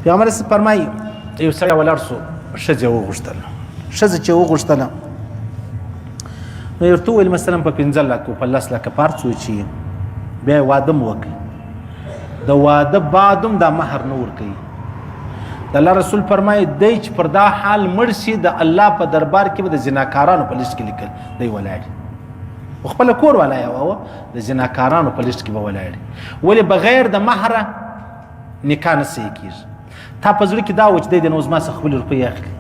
پیغمبر اسلام فرمایي، یو سړی ولاړ سو، ښځه وغوښتله. ښځه چې وغوښتله نو یې ورته وویل، مثلا په 5 لکو، په 10 لکه، په هر څو چې بیا یې واده هم وکړي، د واده بعد هم دا مهر نه ورکوي. د الله رسول فرمایي، دی چې پر دا حال مړ شي، د الله په دربار کې به د زناکارانو په لیست کې لیکل دی ولاړ. خپل کور والا یې وه، د زناکارانو په لیست کې به ولاړ. ولې؟ بغیر د مهره نکاح نه صحیح کېږي. تا په زړه کې دا و چې دی د نو زما څخه خپلې روپۍ اخلي،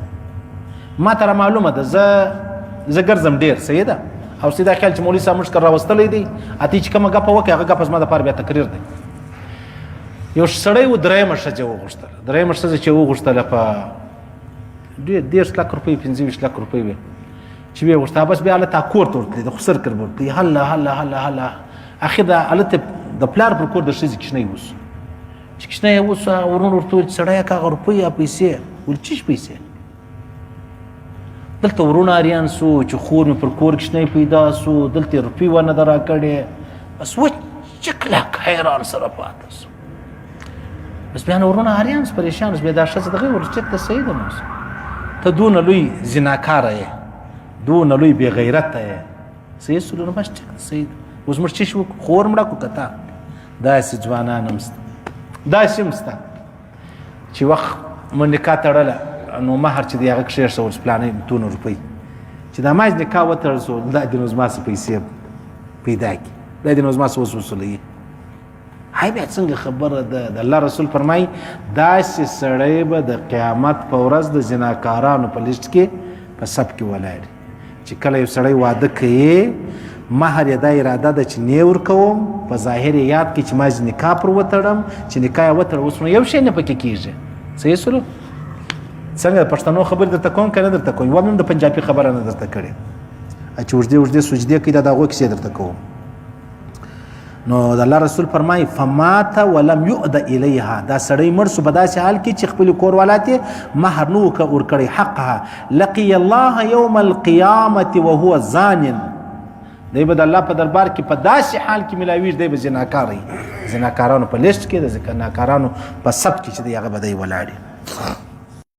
ما ته را معلومه ده، زه ګرځم ډېر، صحیح ده. او سیدا خیال چې مولوي صاحب موږ کر راوستلی دی، اتی چې کومه ګپه وکړي هغه ګپه زما دپاره بیا تقریر دی. یو سړی و، درېیمه ښځه وغوښتله. درېیمه ښځه چې وغوښتله په ډېر 30 لک روپۍ، 25 لک روپۍ وې چې ویې غوښته. بس بیا هلته کور ته ورتلې، د خسر کر ورتلې، هله هله هله هله، اخر د هلته د پلار پر کور د ښځې کوچنی وسو. چې کوچنی یې وسو، هغه وروڼو ورته وویل، سړیه که هغه روپۍ یا پیسې. ویل چیش پیسې؟ دلته وروڼه اریان سو چې خور مې پر کور کوچنی پیدا سو، دلته یې روپۍ ونه ده راکړې. بس وچ کلک حیران سره پاته سو. بس بیا نو وروڼه اریان سو، پریشان سو. بیا دا ښځه دغه ورته چېرته ته صحیح ده، نو ته دونه لوی زناکاره یې، دونه لوی بې غیرته یې، صحیح سولو، نو بس ټیک ده، صحیح ده. اوس موږ څه شي وکړو؟ خور مړه کړو که تا؟ داسې ځوانان هم سته، داسې هم سته چې وخت مو نکاح تړله نو مهر چې دی هغه کښېښول چې پلانې دونه روپۍ، چې دا ما نکاح وتړل سو، دا دې نو زما څه پیسې پیدا کړي، دا دې نو زما څه وسوسولوي. هاي بیا څنګه خبره ده؟ د الله رسول فرمایي، داسې سړی به د قیامت په ورځ د زناکارانو په لیست کې په صف کې ولاړ. چې کله یو سړی واده کوي، مهر یې دا اراده ده چې نه ورکوم، په ظاهر یې یاد کړي چې ما نکاح پر وتړم، چې نکاح یې وتړه، اوس نو یو شی نه پکې کېږي. صحیح سولو؟ څنګه پښتنو خبرې درته کوم که نه درته کوم؟ یوه مې هم د پنجابي خبره نه درته کړې چې اوږدې اوږدې سجدې کوي، دا د هغو کیسې درته کوم. نو د الله رسول فرمایي، فمات ولم يؤد الیها، دا سړی مړ سو په داسې حال کې چې خپل کور والا ته مهر نو ورکړی حقها، لقي الله یوم القیامت وهو زان، دی به د الله په دربار کې په داسې حال کې ملاویږي، دی به زناکار وي، زناکارانو په لیست کې، د زناکارانو په صف کې چې دی هغه به دی ولاړ.